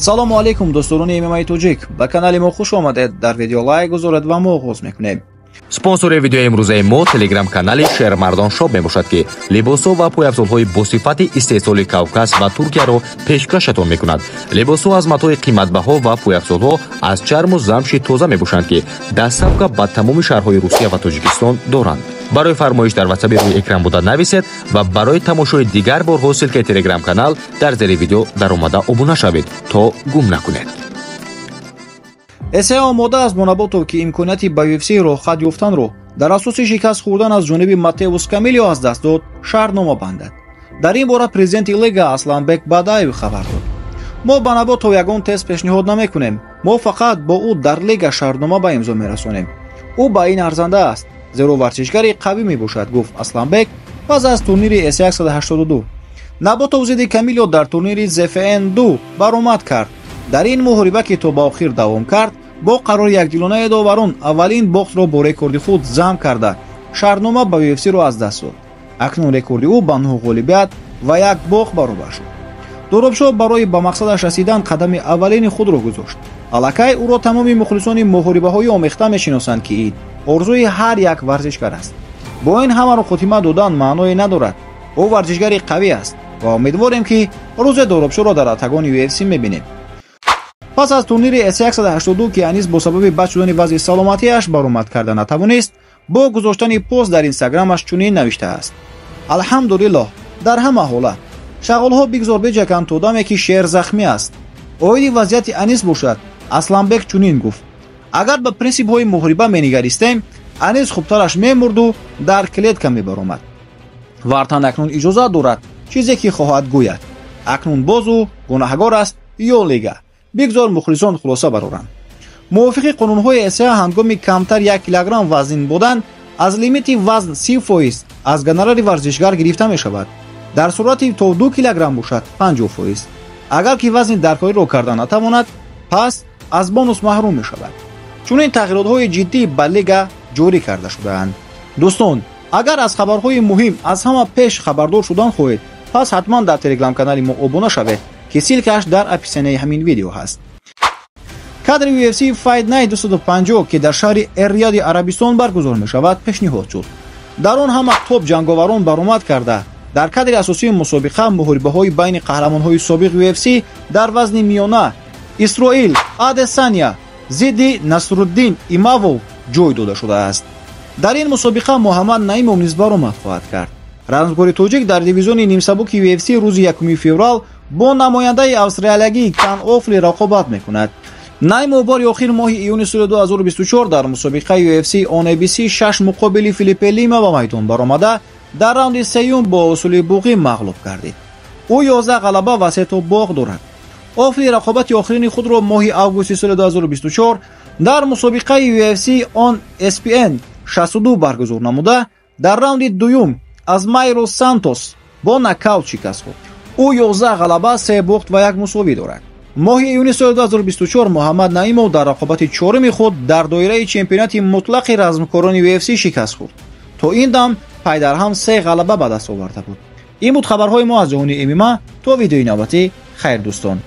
Салому алейкум, дӯсторони ММА тоҷик. Ба канали мо хуш омадед. Дар видео лайк гузоред ва мо оғоз мекунем. Спонсори видеои имрӯзаи мо телеграм-канали Шермардон Шоп мебошад, ки либосҳо ва пойафзолҳои босифати истеҳсоли Кавказ ва Туркияро пешкашатон мекунад. Либосҳо аз матои қиматбаҳо ва пойафзолҳо аз чарму замши тоза мебошанд, ки доставка ба тамоми шаҳрҳои Русия ва Тоҷикистон доранд. Барои фармоиш дар ватсаби рӯи экран буда нависед ва барои тамошои дигар борҳо ссылкаи телеграм-канал дар зери видео даромада обуна шавед, то гум накунед. ACA омода аст бо Наботов, ки имконияти ба UFC роҳхат ёфтанро дар асоси шикаст хӯрдан аз ҷониби Матеус Камилио аз даст дод, шартнома бандад. Дар ин бора президенти лига Асланбек Бадаев хабар дод. Мо ба Наботов ягон тест пешниҳод намекунем. Мо фақат бо ӯ дар лига шартнома ба имзо мерасонем. Ӯ ба ин арзанда аст, зеро варзишгари қавӣ мебошад, гуфт Асланбек пас аз турнири ACA 182. Наботов зидди Камилио дар турнири ZFN 2 баромад кард. Дар ин муҳориба, ки то ба охир давом кард, бо қарори якдилонаи доварон аввалин бохтро бо рекорди худ зам карда, шартнома ба UFC-ро аз даст дод. Акнун рекорди ӯ ба 9 ғолибият ва як бохт баробар шуд. Доробшоҳ барои ба мақсадаш расидан қадами аввалини худро гузошт. Аллакай ӯро тамоми мухлисони муҳорибаҳои омехта мешиносанд, ки ин орзуи ҳар як варзишгар аст. Бо ин ҳамаро хотима додан маъное надорад. Ӯ варзишгари қавӣ аст ва умедворем, ки рӯзе Доробшоҳро дар октагони UFC мебинем. Пас аз турнири ACA 182, ки Анис бо сабаби бад шудани вазъи саломатиаш баромад карда натавонист, бо гузоштани пост дар инстаграмаш чунин навиштааст: Алҳамдулиллоҳ, дар ҳама ҳолат шағолҳо бигзор биҷаканд то даме ки шер захмӣ аст. Оиди вазъияти Анис бошад, Асланбек чунин гуфт: Агар ба принсипҳои муҳориба менигаристем, Анис хубтараш мемурду дар клетка мебаромад. Вартан акнун иҷозат дорад чизе ки хоҳад гӯяд. Акнун боз ӯ гунаҳгор аст ё лига? Бигзор мухлисон хулоса бароранд. Мувофиқи қонунҳои ACA, ҳангоми камтар 1 килограмм вазнин будан аз лимити вазн 30% аз гонорари варзишгар гирифта мешавад. Дар сурати то 2 килограмм бошад, 50%. Агар ки вазни даркориро карда натавонад, пас аз бонус маҳрум мешавад. Чунин тағйиротҳои ҷиддӣ ба лига ҷорӣ карда шудаанд. Дӯстон, агар аз хабарҳои муҳим аз ҳама пеш хабардор шудан хоҳед, пас ҳатман дар телеграм-канали мо обуна шавед, ки ссылкааш дар описанияи ҳамин видео ҳаст. Кадри UFC Fight Night 250, ки дар шаҳри Эр-Рияди Арабистон баргузор мешавад, пешниҳод шуд. Дар он ҳама топ ҷанговарон баромад карда, дар кадри асосии мусобиқа муҳорибаҳои байни қаҳрамонҳои собиқ UFC дар вазни миёна Исроил Адесания зидди Насруддин Имавов ҷой дода шудааст. Дар ин мусобиқа Муҳаммад Наимов низ баромад хоҳад кард. Размкори тоҷик дар дивизиони нимсабуки UFC рӯзи 1 феврал бо намояндаи австралиягӣ Кан Офли рақобат мекунад. Наимов бори охир моҳи июни соли 2024 дар мусобиқаи UFC on ABC 6 муқобили Филиппе Лима ба майдон баромада, дар раунди сеюм бо усули буғӣ мағлуб гардид. Ӯ 11 ғалаба ва 3 то боғ дорад. Офли рақобати охирини худро моҳи августи соли 2024 дар мусобиқаи UFC on ESPN 62 баргузор намуда, дар раунди дуюм аз Майро Сантос бо нокаут шикаст хӯрд. Ӯ 11 ғалаба, 3 бохт ва 1 мусовӣ дорад. Моҳи июни соли 2024 Муҳаммад Наимов дар рақобати чоруми худ дар доираи чемпионати мутлақи размкорони UFC шикаст хӯрд. То ин дам пайдарҳам 3 ғалаба ба даст оварда буд. Ин буд хабарҳои мо аз ҷаҳони ММА. То видеои навбатӣ, хайр, дӯстон.